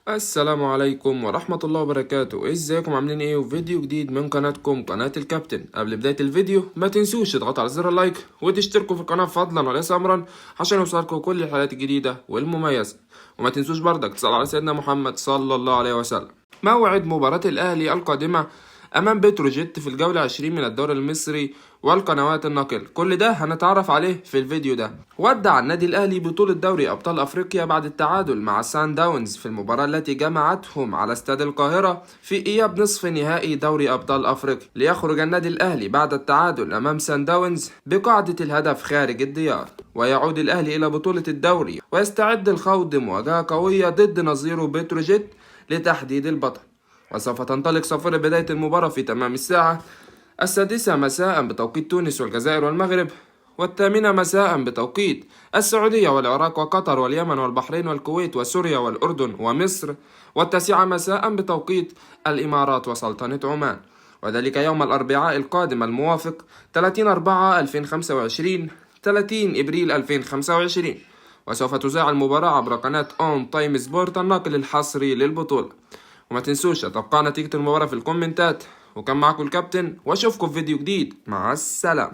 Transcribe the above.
السلام عليكم ورحمة الله وبركاته. ازيكم عاملين ايه؟ وفيديو جديد من قناتكم قناة الكابتن. قبل بداية الفيديو ما تنسوش تضغطوا على زر ال like وتشتركوا في القناة فضلا وليس امرا عشان يوصلكم كل الحلقات الجديدة والمميزة، وما تنسوش برضك تصلوا على سيدنا محمد صلى الله عليه وسلم. موعد مباراة الاهلي القادمة امام بتروجيت في الجولة 20 من الدوري المصري والقنوات الناقلة، كل ده هنتعرف عليه في الفيديو ده. ودع النادي الاهلي بطولة دوري ابطال افريقيا بعد التعادل مع سان داونز في المباراة التي جمعتهم على استاد القاهرة في اياب نصف نهائي دوري ابطال افريقيا، ليخرج النادي الاهلي بعد التعادل امام سان داونز بقاعدة الهدف خارج الديار، ويعود الاهلي الى بطولة الدوري ويستعد الخوض مواجهة قوية ضد نظيره بتروجيت لتحديد البطل. وسوف تنطلق صافرة بداية المباراة في تمام الساعة 6 مساء بتوقيت تونس والجزائر والمغرب، و8 مساء بتوقيت السعودية والعراق وقطر واليمن والبحرين والكويت وسوريا والأردن ومصر، و9 مساء بتوقيت الإمارات وسلطنة عمان، وذلك يوم الأربعاء القادم الموافق 30/4/2025 30 إبريل 2025. وسوف تذاع المباراة عبر قناة ON Time Sport الناقل الحصري للبطولة. وما تنسوش تتوقع نتيجة المباراة في الكومنتات. وكان معكم الكابتن، واشوفكم في فيديو جديد. مع السلامة.